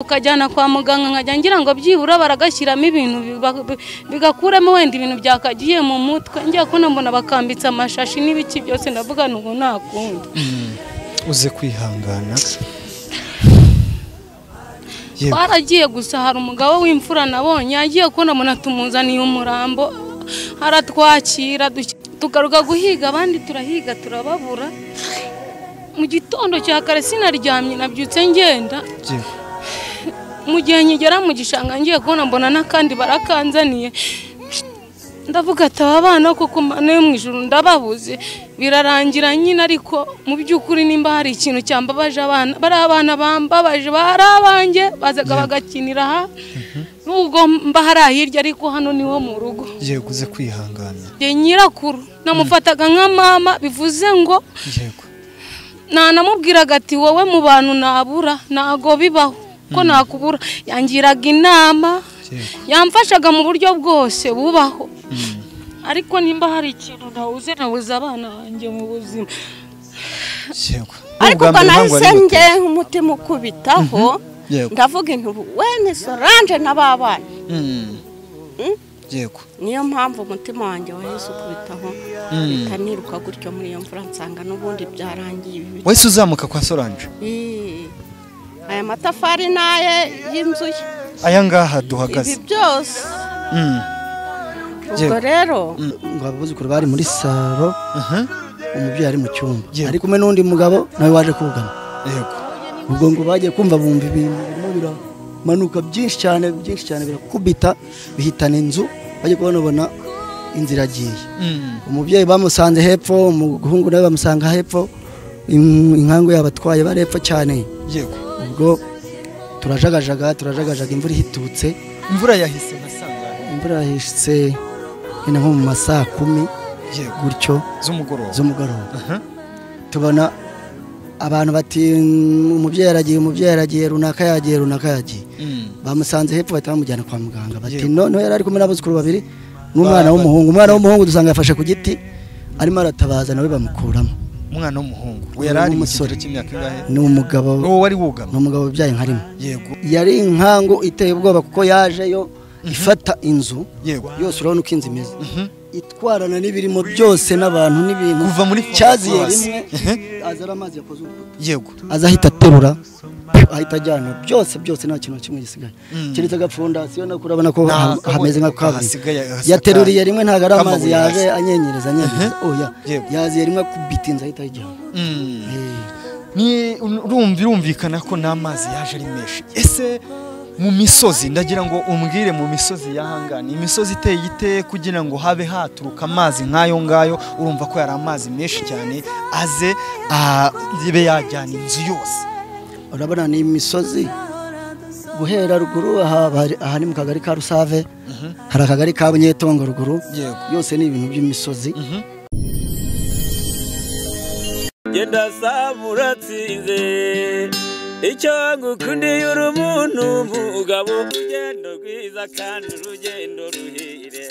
Ukajyana kwa muganga nkajya ngira ngo byibura baragashyiramo ibintu bigakuramo wenda ibintu byakagiye mu mutwe, ngiye kubona mbona bakambitse amashashi n'ibiki byose, ndavuga ngo ntakunda. Uze kwihangana. Twaragiye gusa hari umugabo w'imfura nabonye agiye kubona mbona tumuzaniye umurambo, aratwakira tugaruka guhiga abandi turahiga turababura. Mu gitondo cya kare sinaryamye nabyutse ngenda. Mu gihe nkigera mu gishanga ngiye kubona mbona n'akandi barakanzaniye, ndavuga ati aba bana koko Mana yo mu ijuru ndababuze. Birarangira nyine, ariko mu by'ukuri nimba hari ikintu cyambabaje abana, bari abana bambabaje, bari abanjye bazaga bagakinira aha, nubwo mba hari hirya ariko hano niho mu rugo. Yego, uze kwihangana. Nyirakuru namufataga nka mama, bivuze ngo yego nanamubwiraga ati wowe mu bantu nabura ntago bibaho ko nakubura, yangiraga inama, yamfashaga mu buryo bwose bubaho. Ariko nimba hari ikintu nabuze, nabuze abana banjye mu buzima. Ariko ubwo nahise njye nk'umutima ukubitaho, ndavuga intubu wene Solange n'ababana. Yego, niyo mpamvu umutima wanjye wahise ukubitaho, mpita gutyo muri iyo mvura nsanga n'ubundi byarangiye. Wahise uzamuka kwa Solange? Aya matafari naye y'inzu ye, aya ngaha duhagaze, ibi byose. Ubwo rero ngo abuzukuru bari muri saro, umubyeyi ari mu cyumba ari kumwe n'undi mugabo nawe waje kugama. Yego, ubwo ngo bagiye kumva bumva ibintu birimo biramanuka byinshi cyane byinshi cyane, birakubita bihitana inzu. Bagiye kubona bona inzira agiye. Umubyeyi bamusanze hepfo, umuhungu nawe bamusanga hepfo, inkangu yabatwaye bari hepfo cyane. Yego, ubwo turajagajaga turajagajaga, imvura ihitutse. Imvura yahise masanga, imvura yahise nko mu masaha 10 gutyo z'umugoroba. Tubona abantu bati umubyeyi aragiye, umubyeyi aragiye, runaka yagiye, runaka yagiye. Bamusanze hepfo bahita bamujyana kwa muganga, bati noneho yari ari kumwe n'abuzukuru babiri n'umwana w'umuhungu. Umwana w'umuhungu dusanga yafashe ku giti arimo aratabaza, nawe bamukuramo. Umwana w'umuhungu we yari ari mu kigero cy'imyaka ingahe? Ni umugabo uwo wari wugama, ni umugabo ubyaye nka rimwe. Yego, yari inkangu iteye ubwoba kuko yaje yo ifata inzu yose, urabona uko inzu imeze, itwarana n'ibirimo byose n'abantu n'ibintu, kuva muri cyaziye rimwe aza ari amazi yakoze urukuta. Yego, aza ahita aterura ahita ajyana byose byose, nta kintu kimwe gisigaye keretse agafondasiyo, nako urabona ko hameze nka kaburimbo. Yateruriye rimwe, ntabwo ari amazi yaje anyenyereza anyenyereza, oya, yaziye rimwe akubita inzu ahita ayijyana. Ni urumvikana ko n'amazi yaje ari menshi. Ese mu misozi, ndagira ngo umbwire mu misozi yahangana, imisozi iteye ite kugira ngo habe haturuka amazi nk'ayo ngayo? Urumva ko yari amazi menshi cyane, aze abe yajyana inzu yose. Urabona ni imisozi guhera ruguru, aha ni mu kagari ka Rusave, hari akagari ka Bunyetongo ruguru, yose ni ibintu by'imisozi. Genda samuratsinze icyo ngukundiye uri umuntu mugabo, urugendo rwiza kandi urugendo ruhire.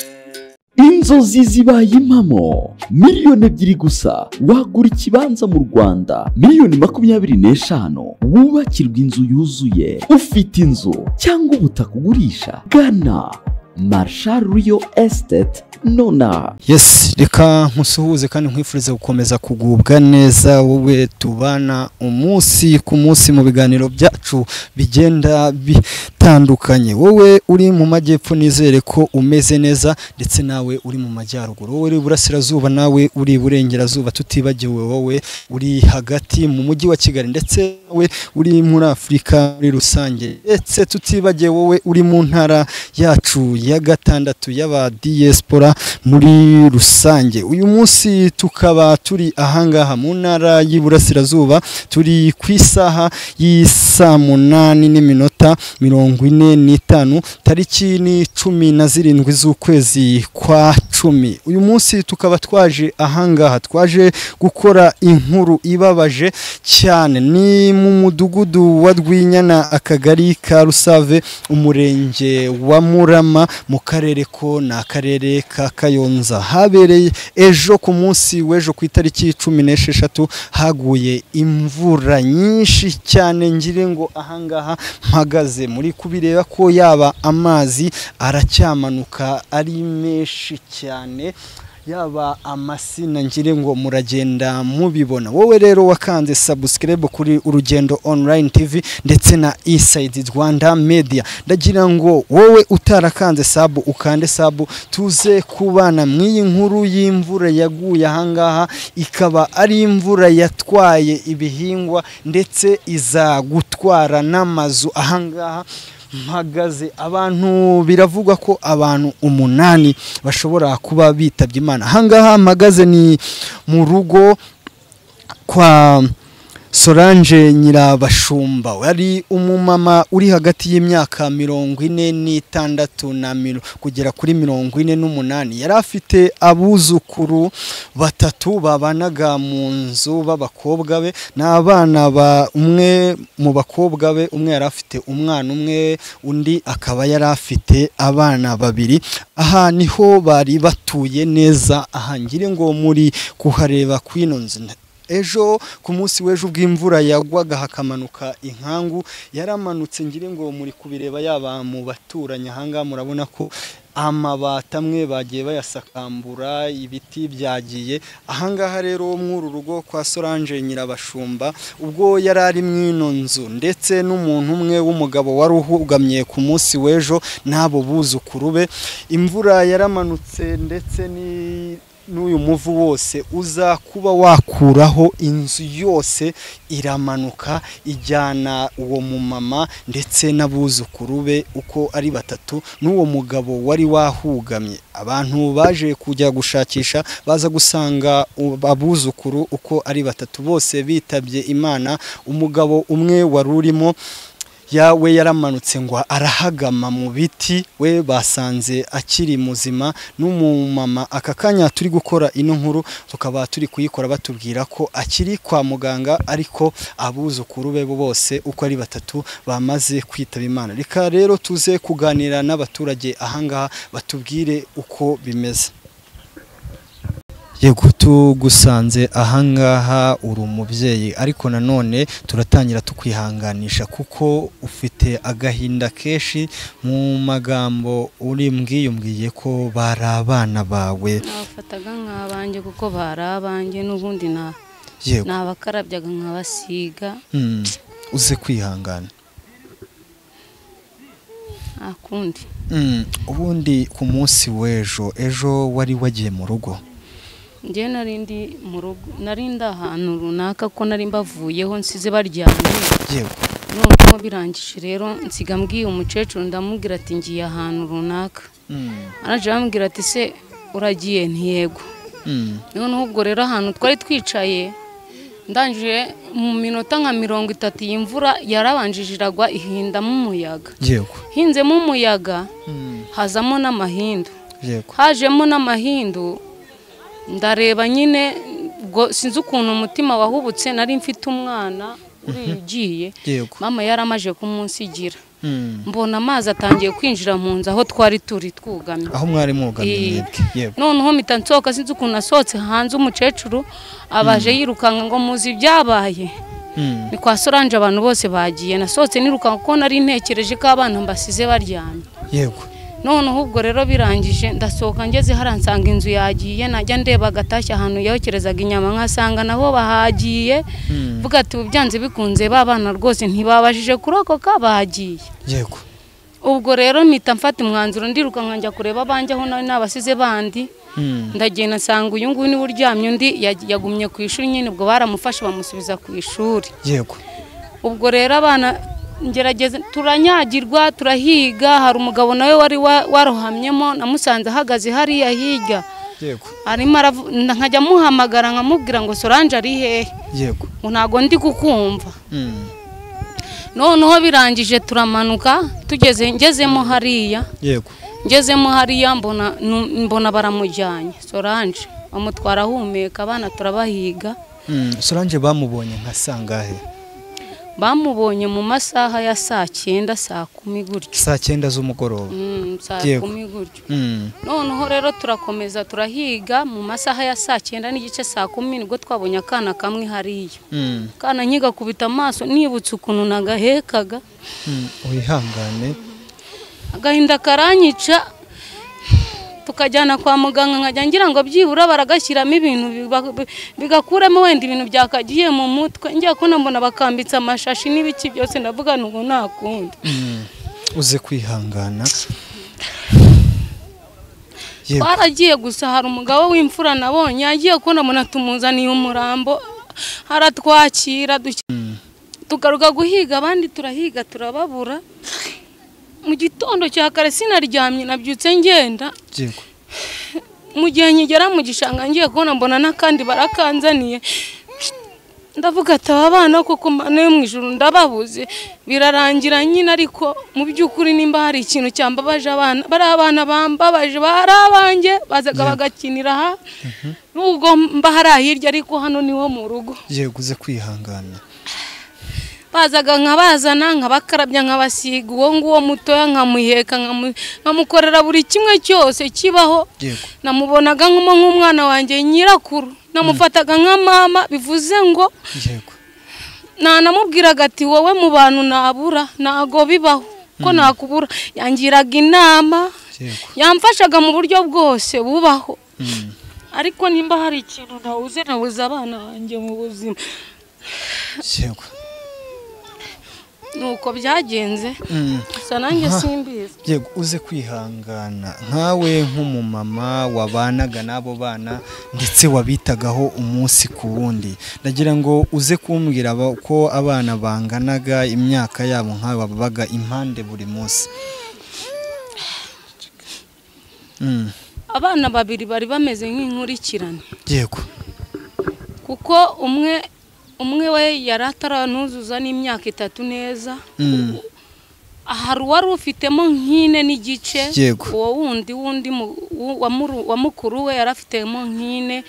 Inzozi zibaye impamo, 2 miliyoni gusa wagura ikibanza mu Rwanda, miliyoni 25 wubakirwa inzu yuzuye. Ufite inzu cyangwa ubutaka ugurisha, gana Marshal Real Estate nona. Yes, reka nkusuhuze kandi nkwifurize gukomeza kugubwa neza, wowe tubana umunsi ku munsi mu biganiro byacu bigenda bitandukanye. Wowe uri mu majyepfo nizere ko umeze neza, ndetse nawe uri mu majyaruguru, wowe uri burasirazuba, nawe uri iburengerazuba, tutibagiwe wowe uri hagati mu mujyi wa Kigali, ndetse wowe uri muri Afurika muri rusange, ndetse tutibagiwe wowe uri mu ntara yacu ya gatandatu y'aba diaspora muri rusange. Uyu munsi tukaba turi ahangaha mu ntara y'Iburasirazuba, turi ku isaha y'isaa 8:45. 45, tariki ni 17 z'ukwezi kwa 10. Uyu munsi tukaba twaje ahangaha, twaje gukora inkuru ibabaje cyane. Ni mu mudugudu wa Rwinyana, akagari ka Rusave, umurenge wa Murama, mu karere ko na karere ka Kayonza. Habereye ejo ku munsi w'ejo ku itariki 16, haguye imvura nyinshi cyane. Ngire ngo ahangaha mpagaze muri kubireba ko yaba amazi aracyamanuka ari menshi cyane, yaba amasina, ngire ngo muragenda mubibona. Wowe rero wakanze subscribe kuri Urugendo Online TV ndetse na Inside Rwanda Media, ndagira ngo wowe utarakanze sub ukande sub, tuze kubana mw'iyi nkuru y'imvura yaguye ahangaha, ikaba ari imvura yatwaye ibihingwa ndetse iza gutwara n'amazu. Ahangaha mpagaze abantu biravugwa ko abantu 8 bashobora kuba bitabye Imana. Ahangaha mpagaze ni mu rugo kwa Solange Nyirabashumba, wari umumama uri hagati y'imyaka 46 na kugera kuri 48. Yari afite abuzukuru 3 babanaga mu nzu b'abakobwa be n'abana ba umwe mu bakobwa be. Umwe yari afite umwana umwe, undi akaba yari afite abana 2. Aha niho bari batuye neza. Aha ngire ngo muri kuhareba kwino nzu. Ejo ku munsi w'ejo bw'imvura yagwaga hakamanuka inkangu yaramanutse, ngire ngo muri kubireba yaba mu baturanye. Ahangaha murabona ko amabati amwe bagiye bayasakambura, ibiti byagiye. Ahangaha rero mw'uru rugo kwa Solange Nyirabashumba, ubwo yari ari mw'ino nzu ndetse n'umuntu umwe w'umugabo wari uhugamye ku munsi w'ejo n'abo buzukuru be, imvura yaramanutse ndetse ni n'uyu muvu wose uza kuba wakuraho inzu yose iramanuka ijyana uwo mumama ndetse n'abuzukuru be uko ari 3 n'uwo mugabo wari wahugamye. Abantu baje kujya gushakisha baza gusanga abuzukuru uko ari 3 bose bitabye Imana. Umugabo umwe wari urimo yawe yaramanutse ngo arahagama mu biti, we basanze akiri muzima. N'umumama aka kanya turi gukora ino nkuru tukaba turi kuyikora batubwira ko akiri kwa muganga, ariko abuzukuru be bose uko ari 3 bamaze kwitaba Imana. Reka rero tuze kuganira n'abaturage ahangaha batubwire uko bimeze. Yego, tugusanze ahangaha uri umubyeyi, ariko nanone turatangira tukwihanganisha kuko ufite agahinda kenshi. Mu magambo uri mbwiye ko bari abana bawe. Nabafataga nk'abanjye kuko bari abanjye n'ubundi nabakarabyaga nkabasiga. Uze kwihangana akundi. Ubundi ku munsi w'ejo, ejo wari wagiye mu rugo? Njye nari ndi mu rugo, nari ndi ahantu runaka ko nari mbavuyeho nsize baryamye. Yego. Noneho birangije rero nsiga mbwiye umukecuru, ndamubwira ati ngiye ahantu runaka. Araje arambwira ati se uragiye? Ntiyego. Noneho ubwo rero ahantu twari twicaye, ndangije mu minota nka 30 y'imvura yarabanjije iragwa ihindamo umuyaga. Yego. Hinzemo umuyaga hazamo n'amahindu. Yego. Hajemo n'amahindu, ndareba nyine ubwo sinzi ukuntu umutima wahubutse. Nari mfite umwana uri ugiye, mama yaramaje kumunsigira. Mbona amazi atangiye kwinjira mu nzu aho twari turi twugamye, aho mwari mwugamye mwebwe. Yego. Noneho mpita nsohoka, sinzi ukuntu nasohotse hanze, umukecuru abaje yirukanka ngo muzi ibyabaye. Ni kwa Solange abantu bose bagiye. Nasohotse nirukanka kuko nari ntekereje ko abana mbasize baryamye. Yego. Noneho ubwo rero birangije ndasohoka, ngeze haransanga inzu yagiye. Najya ndeba agatashya ahantu yokerezaga inyama nkasanga naho bahagiye. Vuga ati byanze bikunze babana rwose ntibabashije kurokoka bahagiye. Yego. Ubwo rero mpita mfata umwanzuro ndiruka nkajya kureba abanjye aho nabasize bandi. Ndagenda nsanga uyu nguyu niwe uryamye, undi yagumye ku ishuri nyine, ubwo baramufashe bamusubiza ku ishuri. Yego. Ubwo rero abana ngerageza turanyagirwa turahiga. Hari umugabo nawe wari warohamyemo, namusanze ahagaze hariya hirya. Yego. Arimo nkajya muhamagara nkamubwira ngo Solange ari hehe? Yego. Ngo ntago ndi kukumva. Noneho birangije turamanuka tugeze ngezemo hariya. Yego. Ngezemo hariya mbona baramujyanye Solange bamutwara ahumeka, abana turabahiga. Solange bamubonye nka sangahe? Bamubonye mu masaha ya saa 9 saa 10 gutyo. Saa 9 z'umugoroba. Saa 10 gutyo. Noneho rero turakomeza turahiga mu masaha ya saa 9:15 saa 10 nibwo twabonye akana kamwe hariya. Kana nyiga kubita amaso nibutse ukuntu nagahekaga. Wihangane. Agahinda karanyica, tukajyana kwa muganga nkajya ngira ngo byibura baragashyiramo ibintu bigakuremo wenda ibintu byakagiye mu mutwe, njya kubona mbona bakambitse amashashi n'ibiki byose, ndavuga ngo ntakunda. Uze kwihangana. Twaragiye gusa hari umugabo w'imfura nabonye yagiye kubona mbona tumuzaniye umurambo, aratwakira tugaruka guhiga abandi turahiga turababura. Mu gitondo cya kare sinaryamye nabyutse ngenda. Yego. Mu gihe nkigera mu gishanga ngiye kubona mbona n'akandi barakanzaniye, ndavuga ati aba bana koko Mana yo mu ijuru ndababuze. Birarangira nyine, ariko mu by'ukuri nimba hari ikintu cyambabaje abana, bari abana bambabaje, bari abanjye bazaga bagakinira aha, nubwo mba hari hirya ariko hano niho mu rugo. Yego, uze kwihangana. Bazaga nkabazana nkabakarabya nkabasiga, uwo nguwo mutoya nkamuheka nkamukorera buri kimwe cyose kibaho. Namubonaga nk'umwana wanjye nyirakuru, namufataga nka mama, bivuze ngo yego nanamubwiraga ati wowe mu bantu nabura ntago bibaho ko nakubura. Yangiraga inama, yamfashaga mu buryo bwose bubaho. Ariko nimba hari ikintu nabuze, nabuze abana banjye mu buzima. Yego. Nuko byagenze gusa nanjye simbizi. Yego, uze kwihangana nkawe nk'umumama wabanaga n'abo bana ndetse wabitagaho umunsi ku wundi, ndagira ngo uze kumbwira ko abana banganaga imyaka yabo nkawe babaga impande buri munsi. Abana babiri bari bameze nk'inkurikirane. Yego. Kuko umwe we yari ataranuzuza n'imyaka 3 neza. Hari uwari ufitemo nk'ine n'igice, uwo wundi wa mukuru we yari afitemo nk'ine.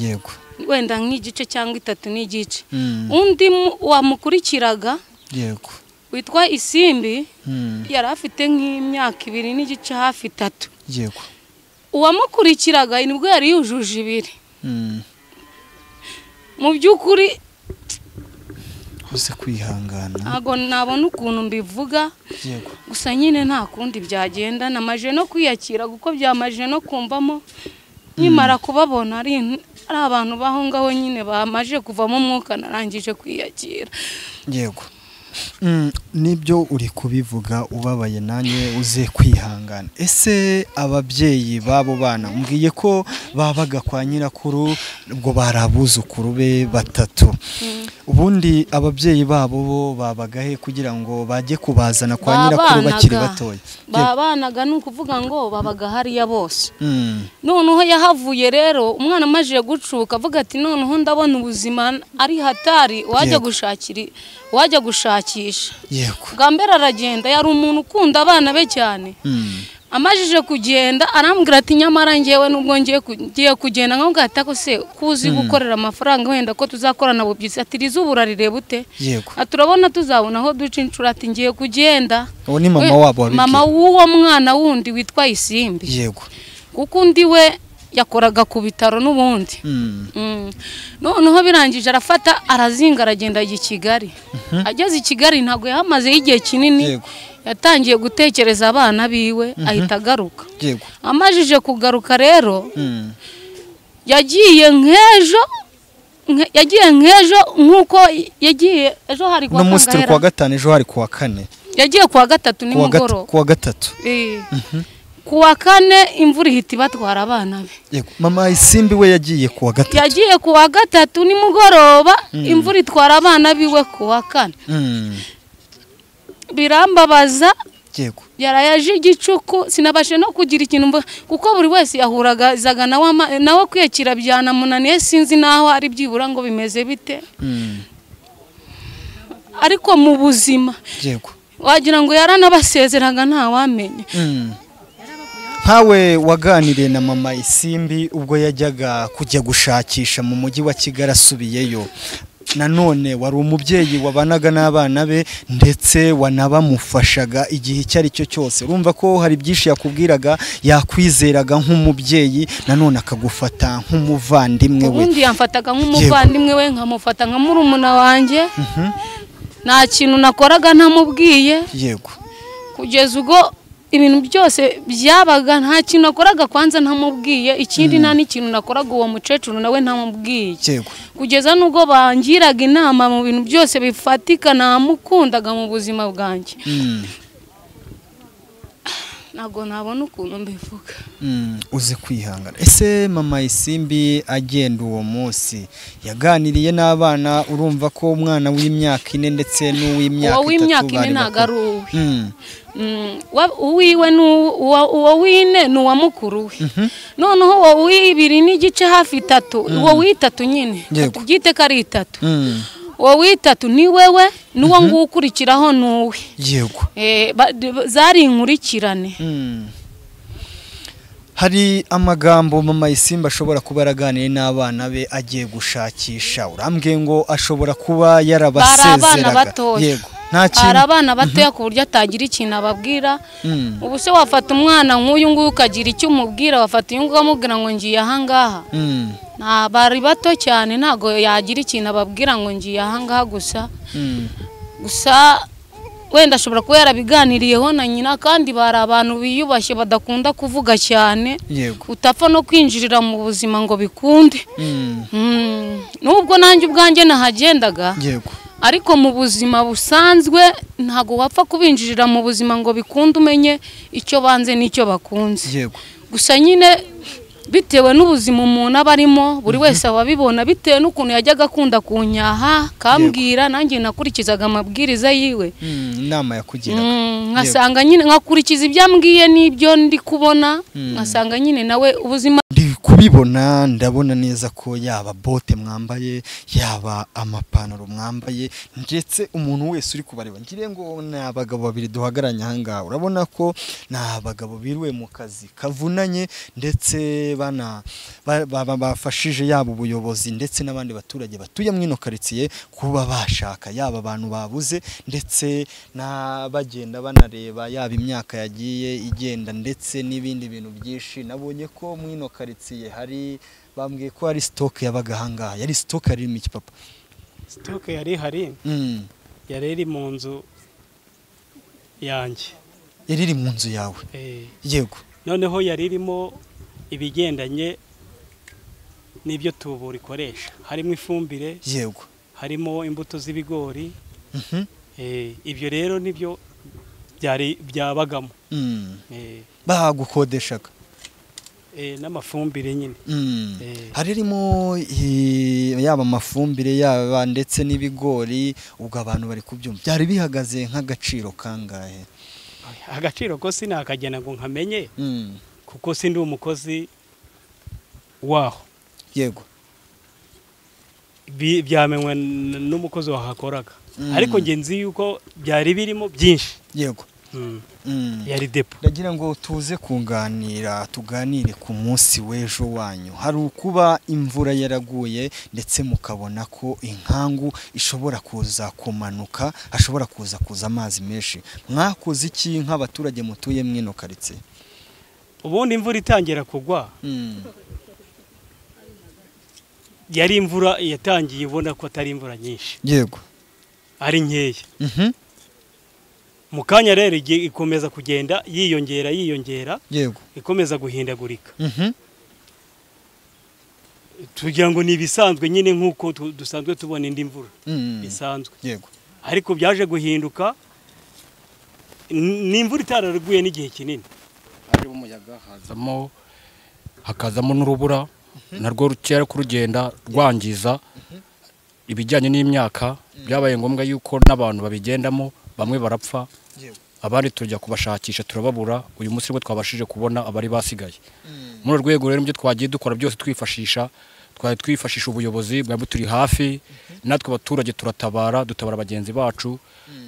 Yego. Wenda nk'igice cyangwa 3 n'igice. Undi wamukurikiraga, yego, witwa Isimbi, yari afite nk'imyaka 2 n'igice hafi 3. Yego. Uwamukurikiraga nibwo yari yujuje 2. Mu by'ukuri uze kwihangana. Ntago nabona ukuntu mbivuga. Yego. Gusa nyine nta kundi byagenda, namaje no kwiyakira kuko byamaje no kumvamo nkimara kubabona ari abantu baho ngaho nyine bamaje kuvamo umwuka, narangije kwiyakira. Yego. Nibyo uri kubivuga ubabaye, nanjye uze kwihangana. Ese ababyeyi babo bana mbwiye ko babaga kwa nyirakuru, ubwo barabuzukuru be 3. Ubundi ababyeyi babo bo babaga he kugira ngo bajye kubazana kwa nyirakuru bakiri batoya? Babanaga, ni ukuvuga ngo babaga hariya bose. Noneho yahavuye rero umwana amaje gucuka avuga ati noneho ndabona ubuzima ari hatari, wajya gushakisha. Yego. Bwa mbere aragenda, yari umuntu ukunda abana be cyane. Amajije kugenda arambwira ati nyamara ngewe nubwo ngiye kugenda nkavuga ati ako se kuzi gukorera amafaranga wenda ko tuzakorana bubyizi, ati rizubura rireba ute? Yego. Turabona tuzabona aho duca inshuro, ati ngiye kugenda. Uwo ni mama wabo wabibwiye? Mama w'uwo mwana wundi witwa Isimbi. Yego. Kuko undi we yakoraga ku bitaro n'ubundi. Noneho birangije arafata arazinga aragenda ajya i Kigali. Ageze i Kigali ntabwo yahamaze igihe kinini. Yatangiye gutekereza abana biwe ahita agaruka. Yego. Amajije kugaruka rero yagiye nk'ejo, nkuko yagiye ejo hari kuwa kangahe? No munsi kuwa gatanu, ejo hari kuwa kane. Yagiye kuwa gatatu nimugoroba. Kuwa gatatu. Kuwa kane imvura ihita ibatwara abana be. Yego. Mama Isimbi we yagiye kuwa gatatu. Yagiye kuwa gatatu nimugoroba, imvura itwara abana biwe kuwa kane. Birambabaza. Yego. Yarayaje igicuku, sinabashe no kugira ikintu kuko buri wese yahuraga zaga nawe kwiyakira byanamunaniye, sinzi naho ari byibura ngo bimeze bite. Ariko mu buzima yego wagira ngo yaranabasezeraga ntawamenye. Nkawe waganiriye na mama Isimbi ubwo yajyaga kujya gushakisha mu mujyi wa Kigali asubiyeyo, nanone wari umubyeyi wabanaga n'abana be ndetse wanabamufashaga igihe icyo ari cyo cyose, urumva ko hari byinshi yakubwiraga, yakwizeraga nk'umubyeyi, nanone akagufata nk'umuvandimwe we. Ubundi yamfataga nk'umuvandimwe we, nkamufata nka murumuna wanjye. Nta kintu nakoraga ntamubwiye. Yego. Kugeza ubwo ibintu byose byabaga nta kintu nakoraga kwanza ntamubwiye, ikindi nta n'ikintu nakoraga uwo mukecuru nawe ntamubwiye. Yego. Kugeza nubwo bangiraga inama mu bintu byose bifatika, namukundaga mu buzima bwanjye. Ntabwo nabona ukuntu mbivuga. Uzi kwihangana. Ese mama Isimbi agenda uwo munsi yaganiriye n'abana, urumva ko umwana w'imyaka 4 ndetse n'uw'imyaka 3 uw'imyaka 4 ntago ari uwe. Uwiwe uwo w'ine ni uwa mukuru we. Noneho uwo w'ibiri n'igice hafi 3, uwo w'itatu nyine tubyite ko ari 3. Uwo w'itatu ni wewe, n'uwo nguwo ukurikiraho ni uwe. Yego. Zari inkurikirane. Hari amagambo mama Isimbi ashobora kuba yaraganiye n'abana be agiye gushakisha, urambwiye ngo ashobora kuba yarabasezeraga. Yego. Nta kintu. Hari abana batoya ku buryo atagira ikintu ababwira. Ubu se wafata umwana nk'uyu nguyu ukagira icyo umubwira, wafata uyu nguyu ukamubwira ngo ngiye aha ngaha? Nta, bari bato cyane ntago yagira ikintu ababwira ngo ngiye aha ngaha gusa. Gusa wenda ashobora kuba yarabiganiriyeho na nyina, kandi bari abantu biyubashye badakunda kuvuga cyane. Yego. Utapfa no kwinjirira mu buzima ngo bikunde. Nubwo nanjye ubwanjye nahagendaga. Yego. Ariko mu buzima busanzwe ntago wapfa kubinjirira mu buzima ngo bikunde, umenye icyo banze n'icyo bakunze. Yego. Gusa nyine bitewe n'ubuzima umuntu aba arimo, buri wese ababibona bitewe n'ukuntu yajyaga akunda kunyaha kambwira, nanjye nakurikizaga amabwiriza yiwe. Inama yakugiraga. Nkasanga nyine nkakurikiza ibyo ambwiye n'ibyo ndi kubona, nkasanga nyine nawe ubuzima ndi kubibona, ndabona neza ko yaba bote mwambaye, yaba amapantaro mwambaye, ndetse umuntu wese uri kubareba ngire ngo ni abagabo babiri duhagaranye aha ngaha, urabona ko ni abagabo biriwe mu kazi kavunanye, ndetse bafashije yaba ubuyobozi ndetse n'abandi baturage batuye mu ino quartier kuba bashaka yaba abantu babuze, ndetse n'abagenda banareba yaba imyaka yagiye igenda ndetse n'ibindi bintu byinshi. Nabonye ko mu ino quartier hari bambwiye ko hari stock yabaga aha ngaha. Yari stock ari mu papa? Stock yari hari yari iri mu nzu yanjye. Yari iri mu nzu yawe? Yego. Noneho yari irimo ibigendanye n'ibyo tubura ikoresha, harimo ifumbire. Yego. Harimo imbuto z'ibigori. Ibyo rero nibyo byari byabagamo. Bagukodeshaga n'amafumbire nyine. Harimo yaba amafumbire yaba ndetse n'ibigori, ubwo abantu bari kubyumva. Byari bihagaze nk'agaciro kangahe? Agaciro ko sinakagena ngo nkamenye, kuko sindi umukozi waho. Yego. Byamenywe n'umukozi wahakoraga. Ariko nge nzi yuko byari birimo byinshi. Yego. Yari depo. Ndagira ngo tuze kunganira, tuganire ku munsi w'ejo wanyu. Hari ukuba imvura yaraguye ndetse mukabona ko inkangu ishobora kuza kumanuka, hashobora kuza amazi menshi. Mwakoze iki nk'abaturage mutuye mwino quartier? Ubundi imvura itangira kugwa, yari imvura yatangiye ubona ko atari imvura nyinshi. Yego. Ari nkeya. Mu kanya rero ikomeza kugenda yiyongera yiyongera. Yego. Ikomeza guhindagurika. Tugira ngo ni ibisanzwe nyine nkuko dusanzwe tubona indi mvura bisanzwe. Yego. Ariko byaje guhinduka, ni imvura itaraguye n'igihe kinini. Ari umuyaga hazamo hakazamo n'urubura narwo rukera kurugenda rwangiza ibijyanye n'imyaka. Byabaye ngombwa yuko n'abantu babigendamo bamwe barapfa, abandi tujya kubashakisha turababura. Uyu munsi nibwo twabashije kubona abari basigaye. Muri urwo rwego rero ibyo twagiye dukora byose twifashisha Twari twifashisha ubuyobozi bwa buturi hafi, natwe abaturage turatabara, dutabara bagenzi bacu,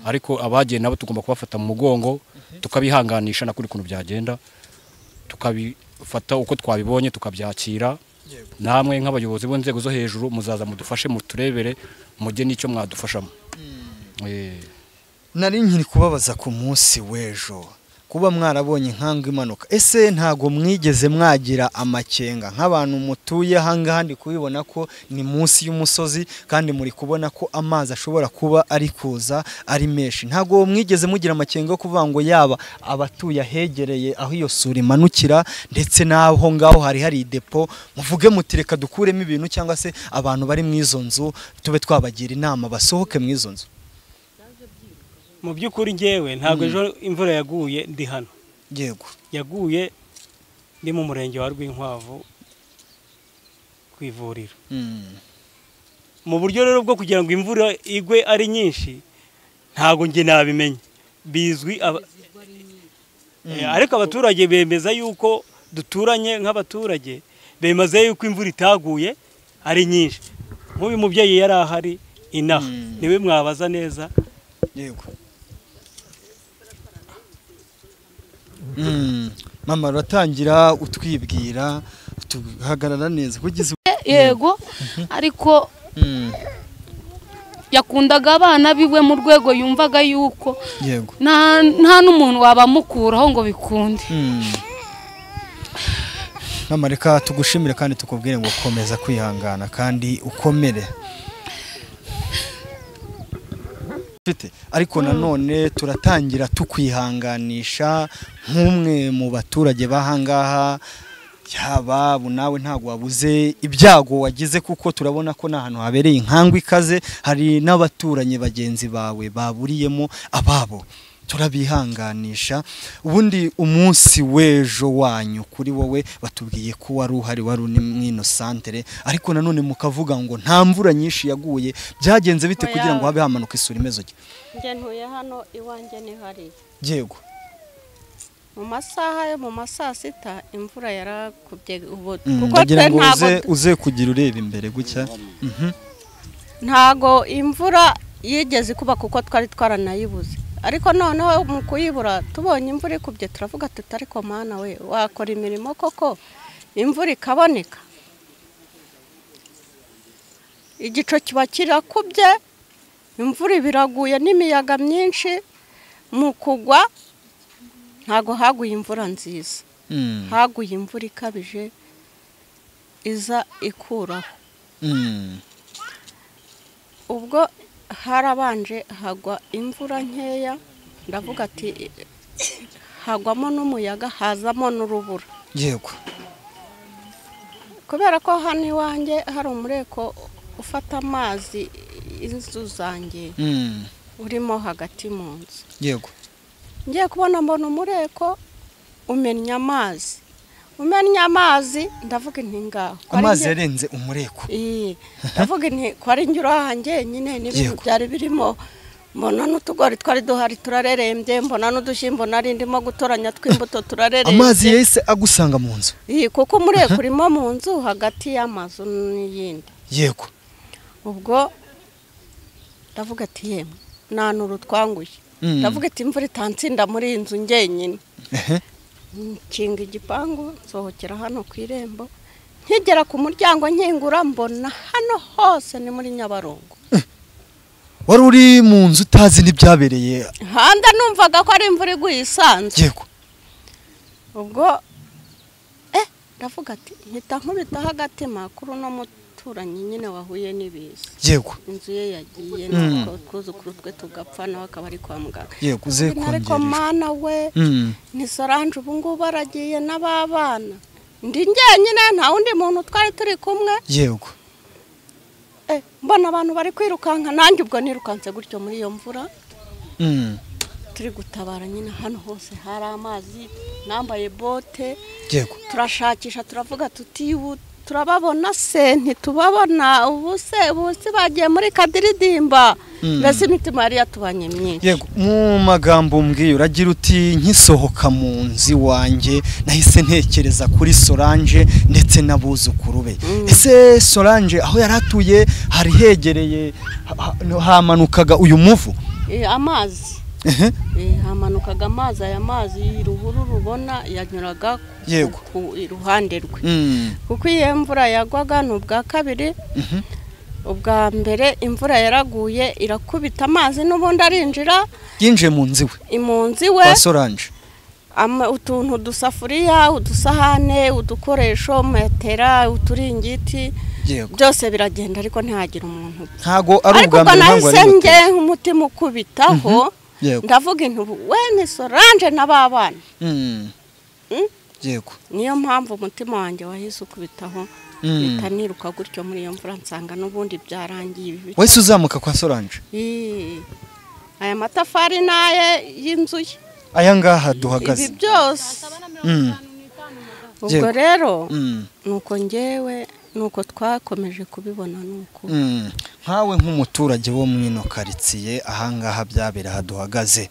ariko abagiye nabo tugomba kubafata mu mugongo, tukabihanganisha na kuri kuntu byagenda, tukabifata uko twabibonye tukabyakira. Namwe nk'abayobozi b'inzego zo hejuru muzaza mudufashe, muturebere mujye n'icyo mwadufashamo. Nari nkiri kubabaza ku munsi w'ejo kuba mwarabonye inkangu imanuka, ese ntago mwigeze mwagira amakenga nk'abantu mutuye ahangaha? Ndi kubibona ko ni munsi y'umusozi kandi muri kubona ko amazi ashobora kuba ari kuza ari menshi, ntago mwigeze mugira amakenga yo kuvuga ngo yaba abatuye ahegereye aho iyo sura imanukira ndetse n'aho ngaho hari depo, muvuge muti reka dukuremo ibintu, cyangwa se abantu bari mu izo nzu tube twabagira inama basohoke mu izo nzu? Mu by'ukuri ngewe ntabwo ejo imvura yaguye ndi hano. Yego. Yaguye ndi mu murenge wa Rwinkwavu ku ivuriro. Mu buryo rero bwo kugira ngo imvura igwe ari nyinshi ntabwo nge nabimenye, bizwi ariko abaturage bemeza yuko duturanye nk'abaturage bemeza yuko imvura itaguye ari nyinshi. Nk'uyu mubyeyi yari ahari inaha niwe mwabaza neza. Yego. Mama uratangira utwibwira tuhagarara neza kugeza. Yego, ariko yakundaga abana biwe mu rwego yumvaga yuko yego nta n'umuntu wabamukuraho ngo bikunde. Mama reka tugushimire kandi tukubwire ngo komeza kwihangana kandi ukomere. Ariko nanone turatangira tukwihanganisha nk'umwe mu baturage bahangaha, yaba nawe ntago wabuze ibyago wagize, kuko turabona ko n'ahantu habereye inkangu ikaze hari n'abaturanyi bagenzi bawe baburiyemo ababo, turabihanganisha. Ubundi umunsi w'ejo wanyu kuri wowe batubwiye ko wari uhari, wari uri mwino santere, ariko nanone mukavuga ngo nta mvura nyinshi yaguye, byagenze bite kugira ngo habe hamanuka isuri imeze gutya? Nge ntuye hano iwanjye ni hariya. Yego. Mu masaha yo mu masaa sita imvura yarakubye ubu, kuko ntago uze kugira ureba imbere gutya. Ntago imvura yigeze kuba kuko twari twaranayibuze, ariko noneho mu kuyibura tubonye imvura ikubye turavuga tuti ariko mana we wakora imirimo koko imvura ikaboneka. Igico kiba kirakubye, imvura ibiraguye n'imiyaga myinshi, mu kugwa ntago haguye imvura nziza, haguye imvura ikabije iza ikuraho. Ubwo harabanje hagwa imvura nkeya, ndavuga ati hagwamo n'umuyaga hazamo n'urubura. Yego. Kubera ko hano iwanjye hari umureko ufata amazi inzu zanjye urimo hagati mu nzu. Yego. Ngiye kubona mbona umureko umennye amazi, umennye amazi, ndavuga nti ngaho amazi yarenze umureko. Ndavuga nti ko ari njye urahanjye nyine n'ibintu byari birimo, mbona n'utugori twari duhari turarerembye, mbona n'udushyimbo nari ndimo gutoranya tw'imbuto turarerembye. Amazi yahise agusanga mu nzu? Kuko umureko urimo mu nzu hagati y'amazu n'iyindi. Yego. Ubwo ndavuga ati yemwe nanura utwanguye, ndavuga ati imvura itansinda muri iyi nzu njyenyine. Nkinga igipangu nsohokera hano ku irembo, nkigera ku muryango nkingura mbona hano hose ni muri Nyabarongo. Wari uri mu nzu utazi n'ibyabereye handa, numvaga ko ari imvura iguye isanzwe. Yego. Ubwo ndavuga ati mpita nkubitaho agatima kuri uno muturanyi nyine wahuye n'ibiza. Yego. Inzu ye yagiye nuko twuzukuru twe tugapfa nawe akaba ari kwa muganga. Yego, uze kongera. Ariko mana we ni Solange ubu ngubu aragiye n'ababana, ndi njyenyine nta wundi muntu twari turi kumwe. Yego. Mbona abantu bari kwirukanka, nanjye ubwo nirukanse gutyo muri iyo mvura. Turi gutabara nyine hano hose hari amazi, nambaye bote. Yego. Turashakisha turavuga tuti Turababona se ntitubabona, ubu se bagiye muri kadiridimba. Mbese imitima yari yatubanye myinshi. Yego, mu magambo mbwiye uragira uti nkisohoka mu nzu iwanjye nahise ntekereza kuri Solange ndetse n'abuzukuru be. Ese Solange aho yari atuye hari hegereye hamanukaga uyu muvu? Amazi. Hamanukaga amazi, aya mazi ruhuru rubona yanyuraga ku iruhande rwe. Kuko iyo imvura yagwaga ni ubwa kabiri. Ubwa mbere imvura yaraguye irakubita amazi n'ubundi arinjira. Yinjiye mu nzu iwe. Mu nzu iwe. Kwa Solange. Utuntu udusafuriya, udusahane, udukoresho, metera, uturingiti. Byose biragenda ariko ntihagira umuntu. Ntago ari ubwa mbere ntango ari gute. Ariko umutima ukubitaho. Ndavuga intu we ni Solange n'ababana. Yego. Niyo mpamvu umutima wanjye wahise ukubitaho. Bitaniruka gutyo muri iyo mvura nsanga n'ubundi byarangiye ibi. Wese uzamuka kwa Solange? Aya matafari naye y'inzu ye. Aya ngaha duhagaze. Ibi byose. Ubwo rero nuko ngewe nuko twakomeje kubibona nuko. Nkawe nk'umuturage wo mwino karitsiye ahangaha byabera haduhagaze.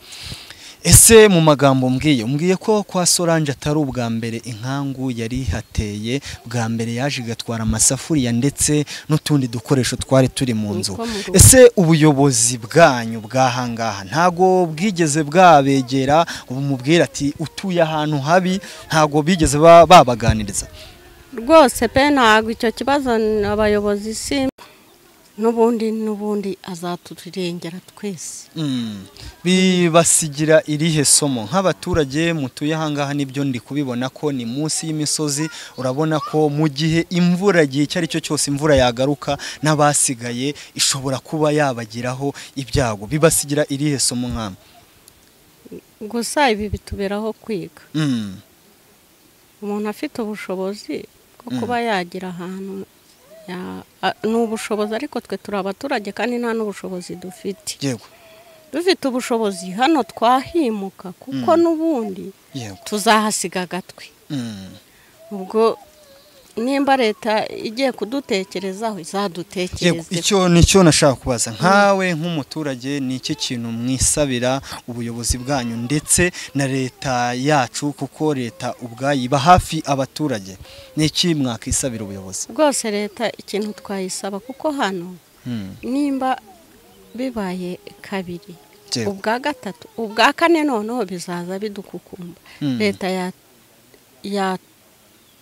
Ese mu magambo mbwiye ko kwa Solange atari ubwa mbere inkangu yari hateye, bwa mbere yaje igatwara amasafuriya ndetse n'utundi dukoresho twari turi mu nzu. Ese ubuyobozi bwanyu bwahangaha ntago bwigeze bwabegera ubumubwira ati utuye ahantu habi, ntago bigeze babaganiriza? Rwose pe ntago icyo kibazo abayobozi si n'ubundi azaturengera twese. Bibasigira irihe somo nk'abaturage mutuye ahangaha? Nibyo ndi kubibona ko ni munsi y'imisozi, urabona ko mu gihe imvura igihe icyo ari cyo cyose imvura yagaruka n'abasigaye ishobora kuba yabagiraho ibyago. Bibasigira irihe somo nk'amwe? Gusa ibi bituberaho kwiga. Umuntu afite ubushobozi bwo kuba yagira ahantu ni ubushobozi, ariko twe turi abaturage kandi nta n'ubushobozi dufite. Yego. Dufite ubushobozi hano twahimuka kuko n'ubundi tuzahasiga agatwi. Ubwo nimba leta igiye kudutekerezaho izadutekereze. Icyo nicyo nashaka kubaza nkawe nk'umuturage, ni iki kintu mwisabira ubuyobozi bwanyu ndetse na leta yacu, kuko leta ubwayo iba hafi abaturage? Ni iki mwakisabira ubuyobozi? Rwose leta ikintu twayisaba, kuko hano nimba bibaye kabiri, ubwa gatatu, ubwa kane, noneho bizaza bidukukumba. Leta ya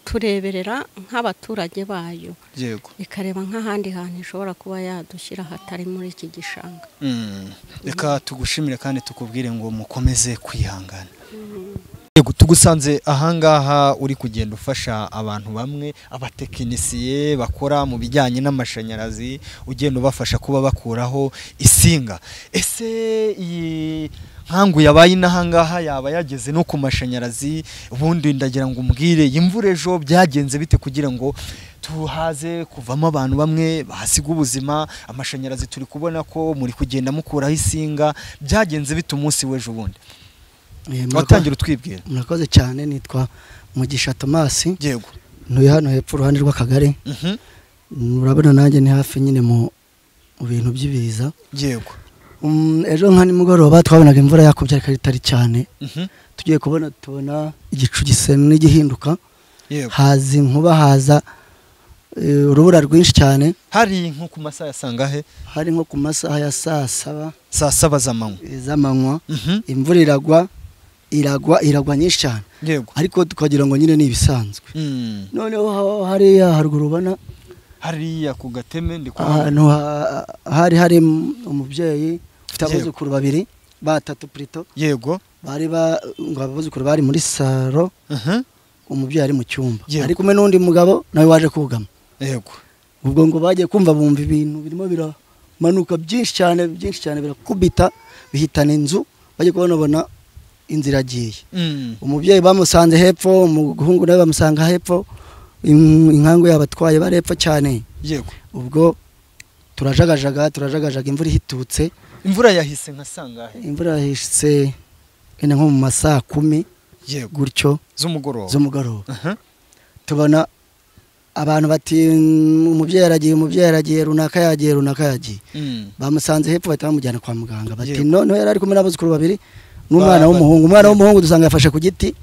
tureberera nk'abaturage bayo. Yego. Ikareba nk'ahandi hantu ishobora kuba yadushyira hatari muri iki gishanga. Reka tugushimire kandi tukubwire ngo mukomeze kwihangana. Yego, tugusanze ahangaha uri kugenda ufasha abantu bamwe, abatekinisiye bakora mu bijyanye n'amashanyarazi, ugenda ubafasha kuba bakuraho isinga. Ese iyi nkangu yabaye inahangaha yaba yageze no ku mashanyarazi? Ubundi ndagira ngo umbwire imvura ejo byagenze bite kugira ngo tuhaze kuvamo abantu bamwe bahasiga ubuzima? Amashanyarazi turi kubona ko muri kugenda mukuraho isinga, byagenze bite umunsi w'ejo bundi? Watangira utwibwira. Murakoze cyane, nitwa Mugisha Thomas. Yego. Ntuye hano hepfo uruhande rw'akagari. Murabona nanjye ni hafi nyine mu bintu by'ibiza. Yego. Ejo nka nimugoroba twabonaga imvura yakubye ariko itari cyane. Tugiye kubona tubona igicu gisa n'igihinduka. Haza inkuba, haza urubura rwinshi cyane. Hari nko ku masaha ya sangahe? Hari nko ku masaha ya saa saba. Saa saba z'amanywa. Z'amanywa. Imvura iragwa iragwa nyinshi cyane. Yego. Ariko tukagira ngo nyine ni ibisanzwe. Noneho hariya haruguru ubona hariya ku gateme ndi kubona ahantu hari umubyeyi ufite abuzukuru babiri batatu plutôt. Yego. Bari ba ngo abuzukuru bari muri saro. Umubyeyi ari mu cyumba. Ari kumwe n'undi mugabo nawe waje kugama. Yego. Ubwo ngo bagiye kumva bumva ibintu birimo biramanuka byinshi cyane birakubita bihitana inzu, bagiye kubona inzira agiye. Umubyeyi bamusanze hepfo, umuhungu nawe bamusanga hepfo, inkangu yabatwaye barepfo cyane. Yego. Ubwo turajagajaga imvura ihitutse. Imvura yahise nka sangahe? Imvura yahise nko mu masaha 10. Yego. Gutyo z'umugoroba. Tubona Abantu bati umubyeyi aragiye, umubyeyi aragiye, runaka yagiye, runaka yagiye. Bamusanze hepfo bahita bamujyana kwa muganga. Bati noneho yari ari kumwe n'abuzukuru babiri n'umwana w'umuhungu. Umwana w'umuhungu dusanga yafashe ku giti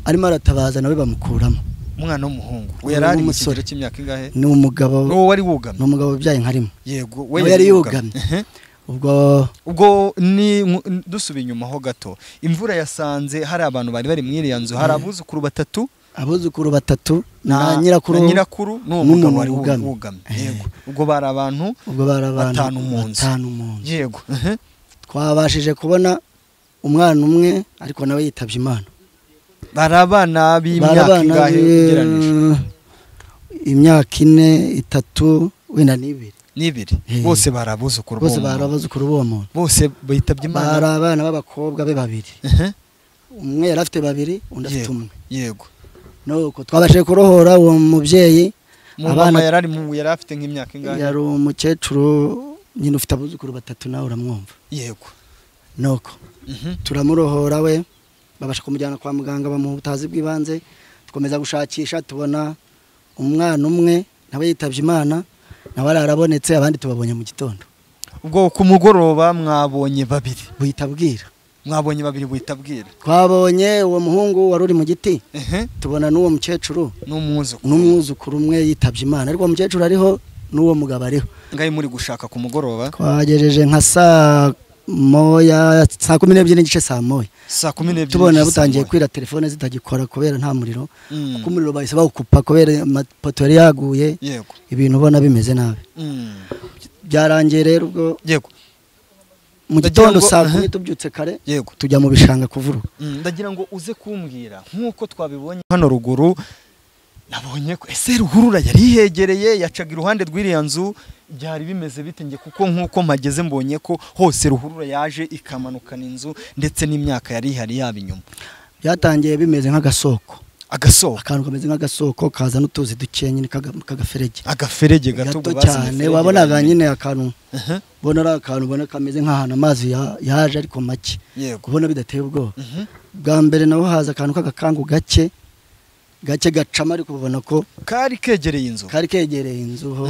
arimo aratabaza, nawe bamukuramo. Umwana w'umuhungu we yari ari mu kigero cy'imyaka ingahe? Ni umugabo. N'uwo wari wugamye? Ni umugabo ubyaye nka rimwe. Yego, we yari yugamye. Ubwo ni dusubiye inyuma ho gato, imvura yasanze hari abantu bari bari muri iriya nzu, hari abuzukuru batatu, abuzukuru batatu na nyirakuru n'uwo mugabo wari wugamye. Yego, ubwo bari abantu batanu mu nzu. Yego, twabashije kubona umwana umwe ariko nawe yitabye Imana. Bari abana b'imyaka ingahe ugereranije? Imyaka 4, 3 wenda n'ibiri. N'ibiri. Bose bari abuzukuru bose bari abuzukuru b'uwo muntu. Bose bitabye Imana. Bari abana b'abakobwa be babiri. Umwe yari afite babiri, undi afite umwe. Yego. Nuko twabashije kurohora uwo mubyeyi. Abana yari afite nk'imyaka ingahe? Yari umukecuru nyine ufite abuzukuru batatu, nawe uramwumva. Yego. Nuko turamurohora we, babasha kumujyana kwa muganga bamuha ubutazi bw'ibanze. Dukomeza gushakisha tubona umwana umwe nawe yitabye Imana, nawe arabonetse, abandi tubabonye mu gitondo. Ubwo ku mugoroba mwabonye babiri buhita bwira. Mwabonye babiri buhita bwira. Twabonye uwo muhungu wari uri mu giti, tubona n'uwo mukecuru n'umwuzukuru umwe yitabye Imana, ariko uwo mukecuru ariho n'uwo mugabo ariho. Ngaye muri gushaka ku mugoroba twagejeje nka saa moya, saa 12:30, saa moya, saa 12 tubona butangiye kwira, telefone zitagikora kubera nta muriro, kuko umuriro bahise bawukupa kubera amapoto yari yaguye. Yego, ibintu ubona bimeze nabi. Byarangiye rero ubwo. Yego, mu gitondo saa 10 tubyutse kare. Yego, tujya mu bishanga kuvuruga. Ndagira ngo uze kumbwira nkuko twabibonye hano ruguru, nabonye ko ese ruhurura yari ihegereye, yacaga iruhande rw'iriya nzu, byari bimeze bite? Nge kuko nkuko mpageze mbonye ko hose ruhurura yaje ikamanukana inzu ndetse n'imyaka yari ihari yaba inyuma. Byatangiye bimeze nk'agasoko. Agasoko, akantu kameze nk'agasoko kaza n'utuzi duke nyine k'agaferege. Agaferege gato cyane, wabonaga nyine akantu, ubona ari akantu ubona kameze nk'ahantu amazi yaje ariko make, ubona bidateye ubwoba. Bwa mbere naho haza akantu k'agakangu gake gake gacama, ariko ubona ko kari kegereye inzu, kari kegereye inzu ho.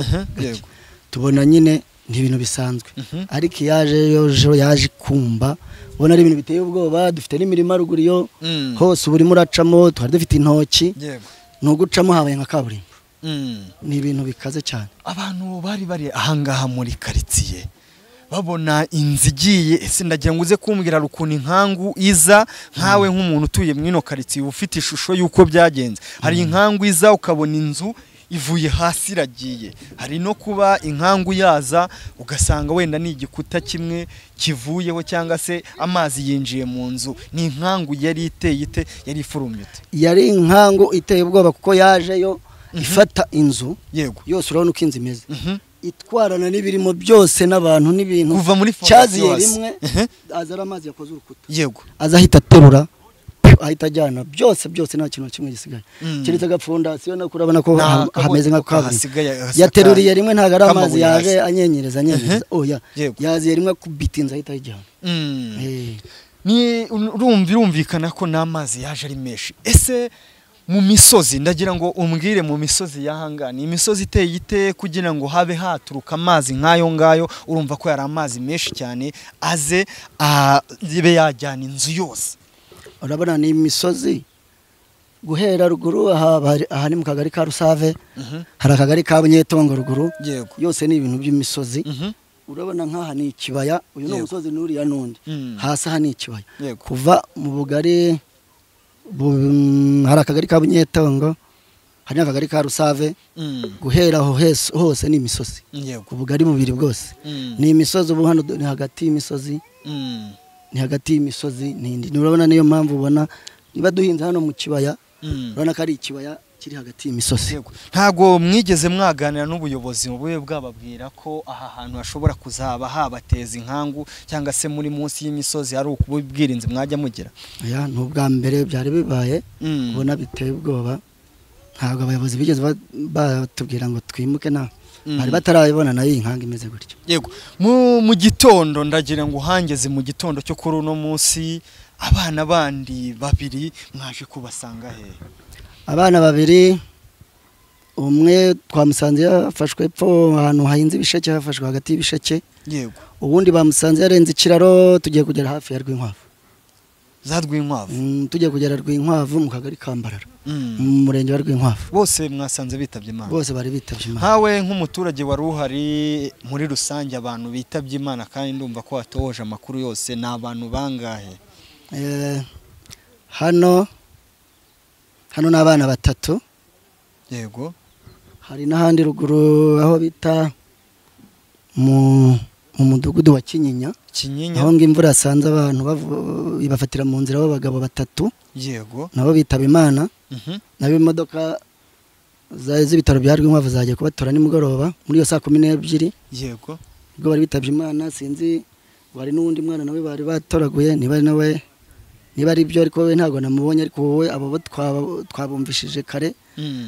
Tubona nyine ni ibintu bisanzwe, ariko yaje yojo yaje kumba ubona ari ibintu biteye ubwoba. Dufite n'imirima ruguru yo hose uburimo uracamo, twari dufite intoki, nugucamo habaye nka kaburimbo. Ni ibintu bikaze cyane. Abantu bari bari ahangaha muri quartier babona inzu igiye, ese ndagira ngo uze kumbwira ukuntu inkangu iza, nkawe nk'umuntu utuye mwino quartier ufite ishusho y'uko byagenze. Hari inkangu iza ukabona inzu ivuye hasi iragiye, hari no kuba inkangu yaza ugasanga wenda ni igikuta kimwe kivuyeho cyangwa se amazi yinjiye mu nzu. Ni inkangu yari iteye ite, yari ifurumye ite? Yari inkangu iteye ubwoba kuko yaje yo ifata inzu. Yego, yose urabona uko inzu imeze, itwarana n'ibirimo byose n'abantu n'ibintu, kuva muri cyaziye rimwe. Aza ari amazi yakoze urukuta. Yego, aza ahita aterura, ahita ajyana byose byose, nta kintu kimwe gisigaye keretse agafondasiyo nako urabona ko hameze nka kaburimbo. Yateruriye rimwe, ntago ari amazi yaje anyenyereza anyenyereza, oya, yaziye rimwe kubita inzu ahita ayijyana. Ni urumvikana ko n'amazi yaje ari menshi. Ese mu misozi, ndagira ngo umbwire mu misozi y'ahangana, imisozi iteye ite kugira ngo habe haturuka amazi nk'ayo ngayo? Urumva ko yari amazi menshi cyane, aze abe yajyana inzu yose. Urabona ni imisozi guhera ruguru aha ni mu kagari ka Rusave, hari akagari ka Bunyetongo ruguru, yose ni ibintu by'imisozi. Urabona nkaha ni ikibaya, uyu ni umusozi n'uriya n'undi, hasi aha ni ikibaya. Kuva mu bugari hari akagari ka Bunyetongo, hari n'akagari ka Rusave, guhera aho hose ni imisozi. Ubugari bubiri bwose ni imisozi. Ubu hano ni hagati y'imisozi, ni hagati y'imisozi n'indi. Urabona niyo mpamvu ubona niba duhinze hano mu kibaya, urabona ko ari ikibaya kiri hagati y'imisozi. Ntago mwigeze mwaganira n'ubuyobozi mu bube bwababwira ko aha hantu hashobora kuzaba habateza inkangu cyangwa se muri munsi y'imisozi hari ukubwirinzi mwajya mugira? Oya, ni ubwa mbere byari bibaye, ubona biteye ubwoba. Ntabwo abayobozi bigeze batubwira ngo twimuke, na bari batarabibona nayo inkangu imeze gutyo. Yego, mu gitondo ndagira ngo uhangeze mu gitondo cyo kuri uno munsi, abana bandi babiri mwaje kubasanga he? Abana babiri Umwe twamusanze yafashwe epfo ahantu hahinze ibisheke, hafashwe hagati y'ibisheke. Yego. Ubundi bamusanze yarenze ikiraro tugiye kugera hafi ya Rwinkwavu. Za Rwinkwavu. Tugiye kugera Rwinkwavu mu kagari ka Mbarara. Mu murenge wa Rwinkwavu. Bose mwasanze bitabye Imana. Bose bari bitabye Imana. Nkawe nk'umuturage wari uhari muri rusange abantu bitabye Imana kandi ndumva ko watohoje amakuru yose, ni abantu bangahe? Hano ni abana batatu. Yego. Hari n'ahandi ruguru aho bita mu mudugudu wa Kinyinya. Kinyinya. Aho ngo imvura yasanze abantu ibafatira mu nzira b'abagabo batatu. Yego. Nabo bitaba Imana. Nabo imodoka z'ibitaro bya Rwinkwavu zagiye kubatora nimugoroba muri iyo saa 12. Yego. Ubwo bari bitabye Imana, sinzi bari n'undi mwana nawe bari batoraguye, niba nawe niba ari byo, ariko we ntago namubonye, ariko wowe abo twabumvishije kare.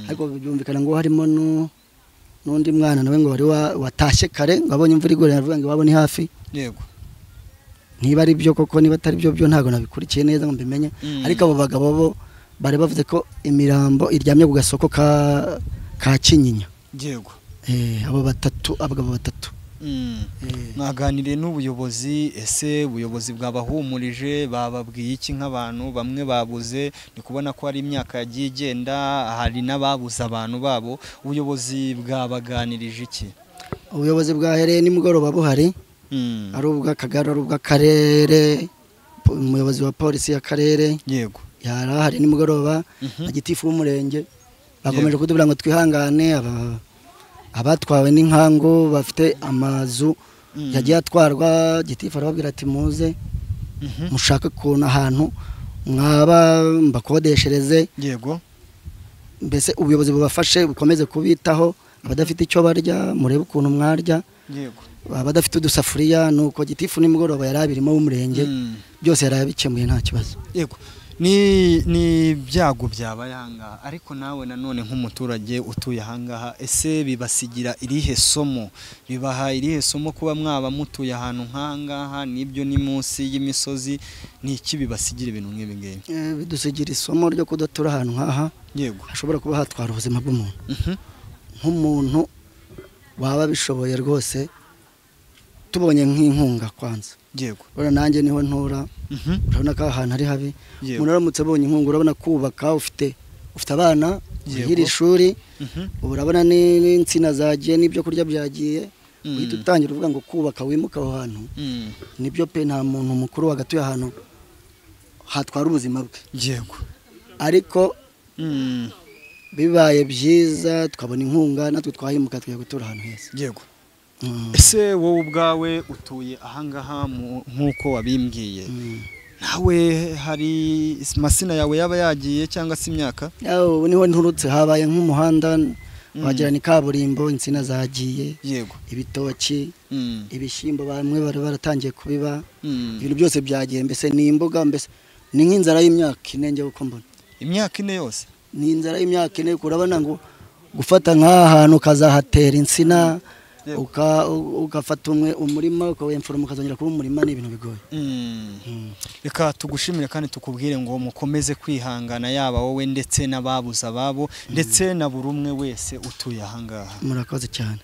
Ariko byumvikana ngo harimo n'undi mwana nawe ngo wari watashye kare, ngo abonye imvura igura aravuga ngo iwabo ni hafi. Yego. Niba ari byo koko, niba atari byo byo ntago nabikurikiye neza ngo mbimenye. Ariko abo bagabo bo bari bavuze ko imirambo iryamye ku gasoko ka Kinyinya. Yego. Abo batatu, abagabo batatu. Mwaganiriye n'ubuyobozi, ese ubuyobozi bwabahumurije, bababwiye iki nk'abantu bamwe babuze? Ni kubona ko hari imyaka yagiye igenda, hari n'ababuze abantu babo, ubuyobozi bwabaganirije iki? Ubuyobozi bwahereye nimugoroba buhari, ari ubw'akagari, ari ubw'akarere, umuyobozi wa polisi y'akarere. Yego. Yarahari nimugoroba, na gitifu w'umurenge. Bakomeje kutubwira ngo twihangane, abatwawe n'inkangu bafite amazu yagiye atwarwa. Gitifu arababwira ati muze mushaka ukuntu ahantu mwaba mbakodeshereze. Yego. Mbese ubuyobozi bubafashe bukomeze kubitaho, abadafite icyo barya murebe ukuntu mwarya. Yego. Abadafite udusafuriya. Nuko gitifu nimugoroba yarabirimo w'umurenge, byose yarabikemuye nta kibazo. Yego. Ni ibyago byabaye ahangaha, ariko nawe nanone nk'umuturage utuye ahangaha, ese bibasigira irihe somo? Bibaha irihe somo kuba mwaba mutuye ahantu nk'ahangaha, nibyo ni munsi y'imisozi, ni iki bibasigira ibintu nk'ibi ngibi? Bidusigira isomo ryo kudatura ahantu nk'aha. Yego. Hashobora kuba hatwara ubuzima bw'umuntu. Nk'umuntu waba bishoboye rwose, tubonye nk'inkunga kwanza. Yego. Urabona nanjye niho ntura. Urabona ko ahantu ari habi. Umuntu aramutse abonye inkunga, urabona kubaka, ufite abana, iri shuri, urabona n'insina zagiye n'ibyo kurya byagiye, uhita utangira uvuga ngo kubaka wimuka aho hantu. Nibyo pe, nta muntu mukuru wagatuye ahantu hatwara ubuzima bwe. Yego. Ariko bibaye byiza tukabona inkunga natwe twahimuka tukajya gutura ahantu heza. Yego. Ese wowe ubwawe utuye ahangaha nk'uko wabimbwiye, nawe hari masina yawe yaba yagiye cyangwa se imyaka? Ubu niho nturutse, habaye nk'umuhanda wagira ni kaburimbo, insina zagiye. Yego. Ibitoki, ibishyimbo bamwe bari baratangiye kubiba, ibintu byose byagiye, mbese ni imboga, mbese ni nk'inzara y'imyaka ine njye uko mbona. Imyaka ine yose? Ni inzara y'imyaka ine. Urabona ngo gufata nk'aha hantu ukazahatera insina, ugafata umurima ukawemfura ukazongera kuba umurima, ni ibintu bigoye. Reka tugushimire kandi tukubwire ngo mukomeze kwihangana, yaba wowe ndetse n'ababuze ababo, ndetse na buri umwe wese utuye ahangaha. Murakoze cyane.